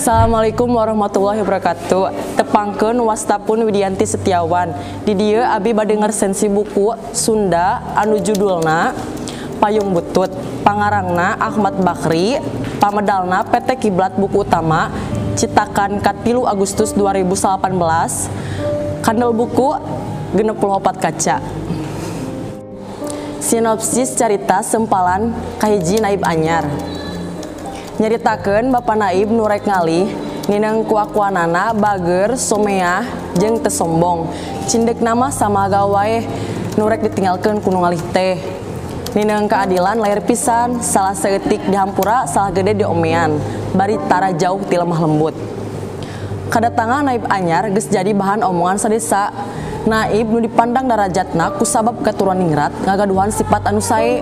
Assalamualaikum warahmatullahi wabarakatuh. Tepangkeun wasta pun Widianti Setiawan. Di dieu abi bade ngaresensi buku Sunda anu judulna Payung Butut. Pangarangna Ahmad Bakri, pamedalna PT Kiblat Buku Utama, citakan 3 Agustus 2018. Kandel buku 64 kaca. Sinopsis carita sempalan kahiji Naib Anyar. Nyaritakeun Bapak Naib nu rek ngalih nineng kuakuanana bager someah jeung teu sombong. Cindekna mah samaga wae nu rek ditinggalkeun ku nu ngalih teh. Nineng keadilan lahir pisan, salah saeutik dihampura, salah gede diomean, bari tara jauh ti lemah lembut. Kadatangan Naib Anyar geus jadi bahan omongan sadesa. Naib nu dipandang darajatna kusabab katurunan ningrat ngagaduhan sifat anu sae.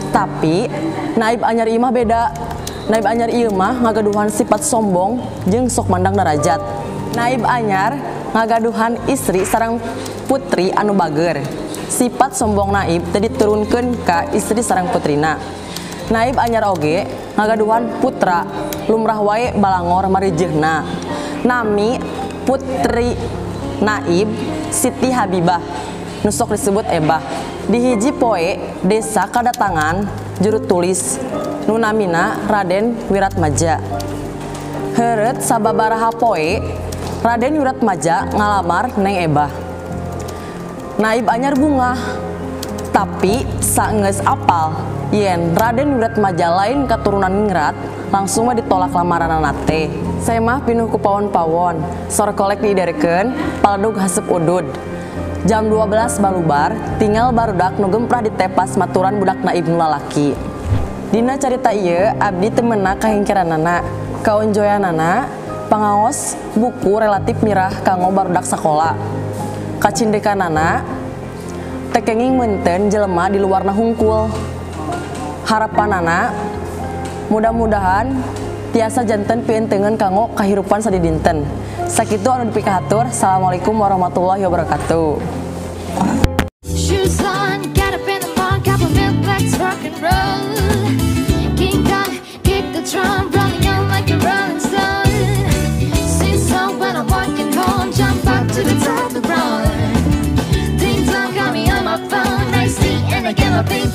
Tapi Naib Anyar ieu mah beda. Naib Anyar ieu mah ngagaduhan sifat sombong jeung sok mandang darajat. Naib Anyar ngagaduhan istri sareng putri anu bager. Sifat sombong Naib teh diturunkeun ka istri sareng putrina. Naib Anyar oge ngagaduhan putra lumrah wae balangor marijehna. Nami putri Naib Siti Habibah nu sok disebut Ebah. Di hiji poe desa kadatangan juru tulis nu namina Raden Wiratmaja. Heureut sababaraha poe Raden Wiratmaja ngalamar Neng Ebah. Naib Anyar bungah, tapi saenggeus apal yen Raden Wiratmaja lain katurunan ningrat, langsung mah ditolak lamaranana teh. Semah pinuh ku pawon-pawon, sorkolek diiderkeun, paledug haseup udud. Jam 12 balubar, tinggal barudak nu gemprah ditepas maturan budak Naib nu lalaki. Dina carita ieu abdi teu menak kahingkiranana, kaonjoyanana, pangaos buku relatif mirah kanggo barudak sakola. Kacindekanana teu kenging meunteun jelema di luarna hungkul. Harapanana mudah-mudahan tiasa janten pientengeun kanggo kahirupan sadidinten. Sakitu anu dipikahatur. Assalamualaikum warahmatullahi wabarakatuh. Shoes on, get up in the morning, cup of milk, let's rock and roll. King Kong, kick the drum, rolling on like a rolling stone. Sing song when I'm walking home, jump up to the top of the road. Ding dong, call me on my phone, nice tea, and I get my things.